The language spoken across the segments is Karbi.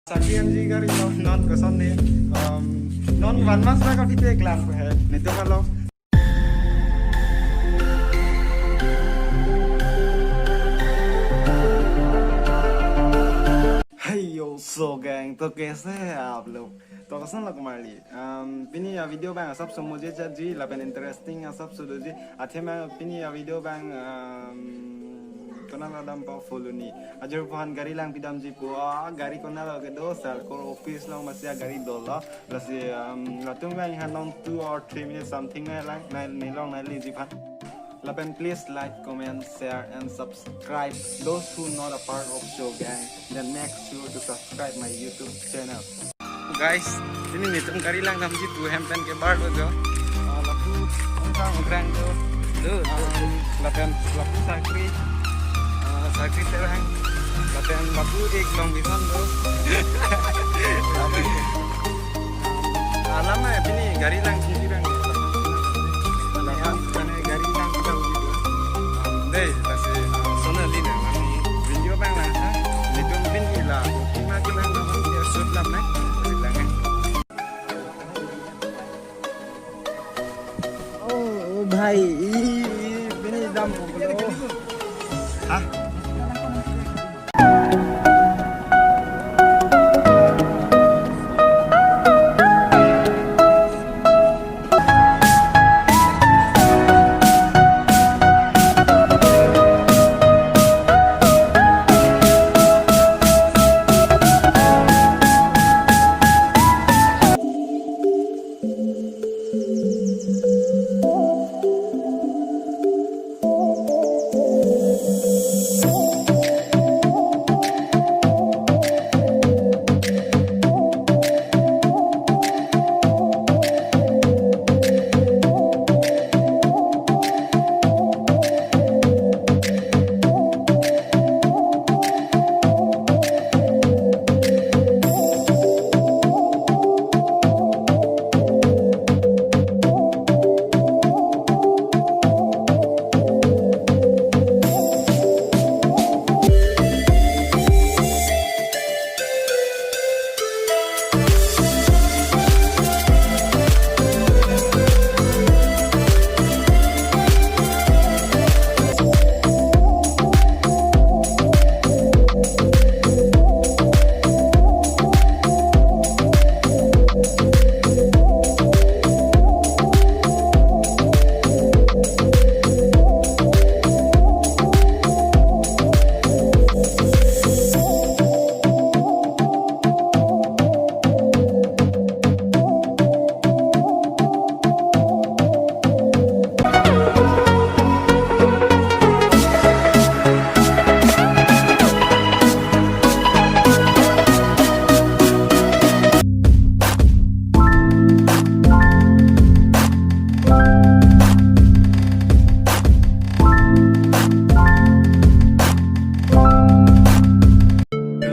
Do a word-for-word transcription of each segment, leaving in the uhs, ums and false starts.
Saki anji gari lo, non koson ne, um, non one month na kapi te klang ko hai, netum along. Hey yo, so gang, to kaise hai aap log? To koson lo kumali. Um, pini a-video abang asapso mujhe chatji, lapen interesting asapso doji. Athema pini a-video abang, um, konat lo dampo follow ni. Ajor aphan gari langpi damji pu, ah, gari konat lo kedo, circle office along masi gari dolo. Lasi, um, latum abang ha non two or three minutes something nai lang, nai, nai long nai leji aphan. Lapen please like, comment, share, and subscribe. Those who not a part of show gang, then make sure to subscribe my YouTube channel. Guys, pini netum gari lang damji pu hem pen ke bar lo jo. Ah, lapu ongkang ongkrang jo. Lo, lo, lo. Lapen lapu sakri. Ah, sakri terang. Lapen lapu ek long bisan jo. Lapen alam na pini gari lang sini bang. Alam kan gari lang kita begitu. Dei, lasi, ah, sona lina kami video abang lang ha. Video pin ila, kima kima kami dia shoot lam na. Shoot lang eh. Oh, oh, bhai, i, i, pini dam ko. Ha?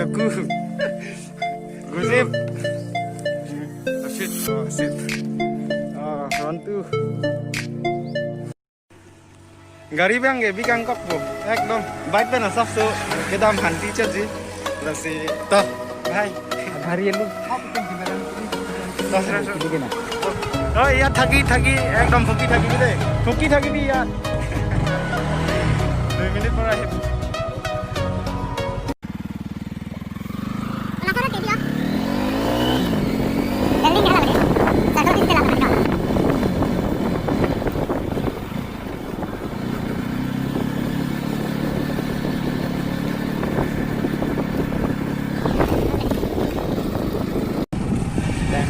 Laku. Gosip. Asit, oh, asit. Oh, rontu. Gari abang ke bikang kok po. Ekdom bike pen asapso kedam hanti chatji. Lasi to, bhai. Gari elu. To, to, to. Hindi na. Oh, iya, thaki, thaki, ekdom phuki thaki de. Phuki thaki bi, iya. Dui minute por ahi.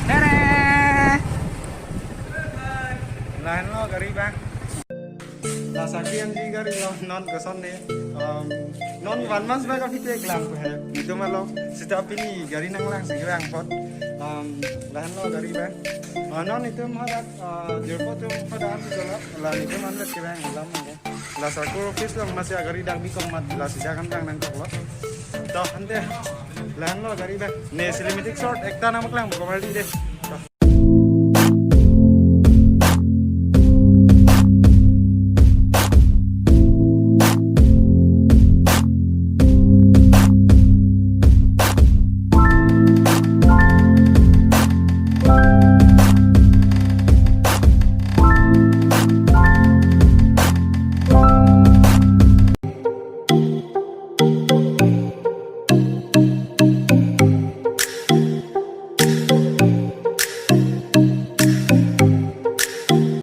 Tere! Lahenlo gari abang. La saki anji gari lo, non koson ne. Um, non one month abang kapi te klang ko hai. Netum along. Sita pini gari nanglang si abang pot. Um, lahenlo gari abang. Ah, non netum hadak, ah, jirpo atum hadak an jolo. La netum anvet ke abang lam ko. La circle office along masi gari dak bikong mat la sida kan abang nangkoklo. To, ante. Lahenlo gari abang. Ne cinematic shot ekta nangpaklang ko mali de.